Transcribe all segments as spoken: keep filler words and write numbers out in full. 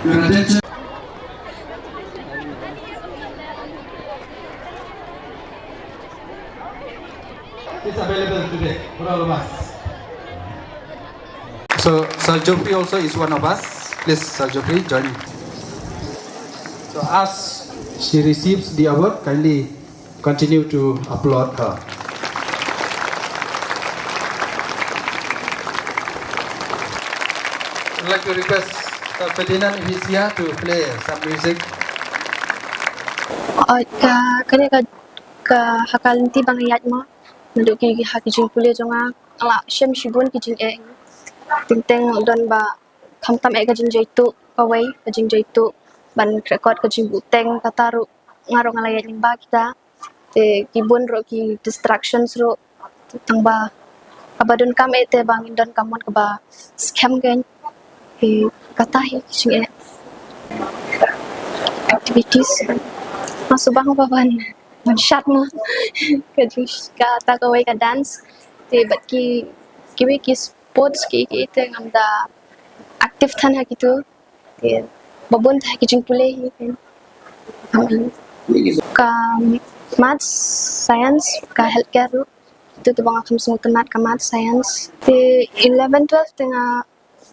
Your attention. Is available today for all of us. So, Sir Geoffrey also is one of us. Please, Sir Geoffrey, join. So, as she receives the award, kindly continue to applaud her. I'd like to request Sir Ferdinand, if he's here, to play some music. Oi, ka, kane ka, ka ha ka lynti ba nga ïaid mo. Naduh ki ha ki jingpule jong nga, nga la shem shibun ki jingeh. Teng teng don ba khamtam eh ka jingjaituh kawei, ka jingjaituh ban record ka jingbuhteng, kata ruh nga ruh nga la ïaid lyngba kita. Te ki bun ruh ki distractions ruh, tang ba kaba donkam eh te ba ngin donkam mon kaba skhem kein. Te kata hi ki jingeh. Activities, nga shu bang ba ban ban shat mo. Ka jing, kata kawei ka dance. Te bad ki, kiwei ki sports ki, ki te ngam da active than ha kitu. Te ba bun tha ki jingpule hi. Ka maths, science, ka healthcare ruh. Te, te ba nga kham sngewtynnat ka maths, science. Te eleven, twelve te nga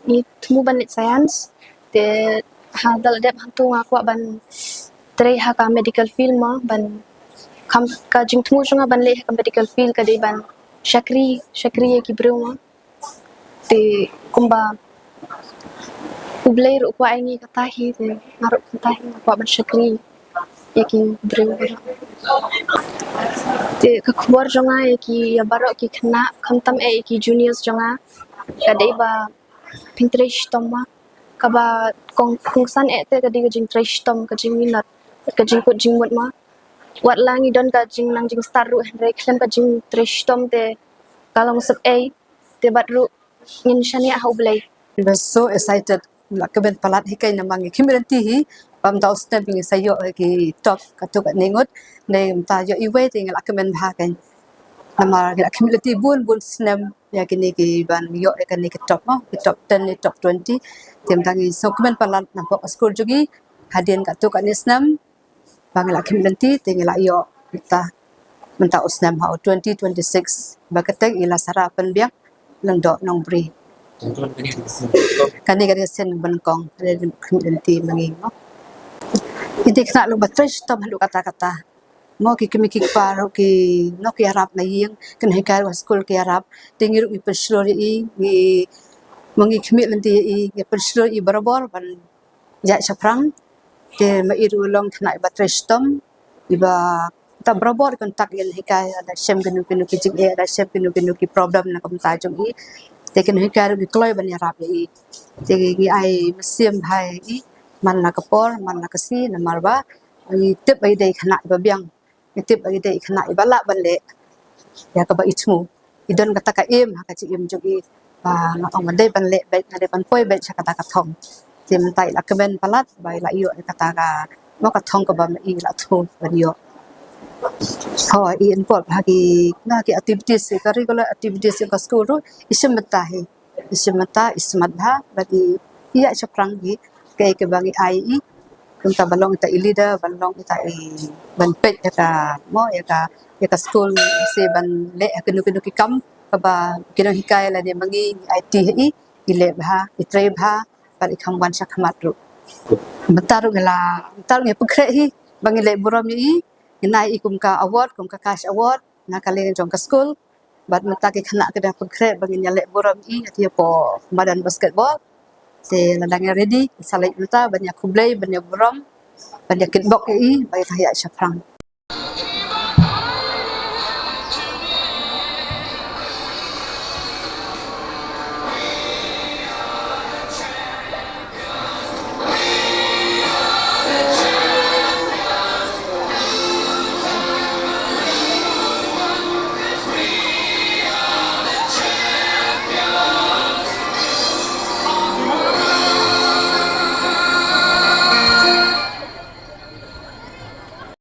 ngi thmu ban leit science. Te ha da la dep hangtu nga kwah ban trei ha ka medical field mo, ban kham, ka jingthmu jong nga ban leit ha ka medical field ka dei ban shakri, shakri ïa ki briew mo. Te kumba U Blei ruh u kwah ïa ngi kata hi, te nga ruh kata hi nga kwah ban shakri ïa ki briew. Te ka khubor jong nga ïa ki, ïa baroh ki khynnah, khamtam eh ïa ki juniors jong nga, ka dei ba phin trei shitom mo. Kaba kong, kongsan eh te ka dei ka jingtrei shitom, ka jingminot, ka jingkut jingmut mo. Wat la ngi don ka jingnang jingstad ruh, hynrei khlem ka jingtrei shitom te ka long sep ei, te bad ruh ngin shaniah ha U Blei. We're so excited. La kmen palat hi kein namar ngi khmih lynti hi ba mynta u snem ngi sa ïoh ki top katto katne ngut. Ngi mynta ïoh iwei te ngi la kmen bha kein. Namar ngi la khmih lynti bun bun snem ïa kine ki ban ïoh ïa kine ki top mo, ki top ten ne top twenty. Te mynta ngi sngewkmen palat namar ka skul jong ngi hadien katto katne snem ba ngi la khmih lynti te ngi la ïoh mynta, mynta u snem ha u twenty twenty-six. Ba kyrteng i Lasara Pynbiang Lyngdoh Nongbri. Kane ka dei ka sien ba nyngkong, kane ka dei ka khmih lynti ma ngi mo. Ïa ki khynnah long ba trei shitom haduh katta katta. Mo ki kmie ki kpa ruh ki, mo ki ïarap na ïing, ki nonghikai ruh ha skul ki ïarap. Te ngi ruh ngi pynshlur ïa i, ngi, mo ngi khmih lynti ïa i, ngi pynshlur ïa i barabor ban ïaid shaphrang. Te ma i ruh long khynnah iba trei shitom, iba ta barabor i contact ïa nonghikai, lada shem kino kino ki jingeh, lada shem kino kino ki problem na ka bynta jong i. Te ki nonghikai ruh ki kloi ban ïarap ïa i. Te ngi ai mynsiem bha ïa i man la ka por man la ka sngi namar ba ngi tip ba i dei khynnah iba biang. Ngi tip ba i dei khynnah iba lah ban leh ïa kaba i thmu. I don kata ka aim ha ka jingim jong i ba nga ong nga dei ban leh beit, nga dei ban poi beit sha kata ka thong. Te mynta i la kmen palat ba i la ïoh ïa kata ka, mo, ka thong kaba ma i la thmu ban ïoh. Hooid, i involve ha ki, na ki activities, ka regular activities jong ka skul ruh i shim bynta hi. I shim bynta, i smat bha bad i ïaid shaphrang hi. Kaei kaba ngi ai i, kumta ban long ita i leader, ban long ita i, ban peit ïa ka, mo, ïa ka, ïa ka skul, se ban leh ïa kino kino ki kam kaba ki nonghikai lane ma ngi ngi aiti ha i, i leh bha, i trei bha bad i kham wan shakhmat ruh. Mynta ruh ngi la, mynta ruh ngi pynkhreh hi ba ngi leh burom ïa i. Ngi ai i kum ka award, kum ka cash award na ka liang jong ka skul. Bad mynta ki khynnah ki dang pynkhreh ba ngin ïaleh burom ïa i, ïa ki hapoh madan basketball. Te lada ngi ready, sa leit mynta ban ïa khublei, ban ïa burom, ban ïa kitbok ïa i ba i sa ïaid shaphrang.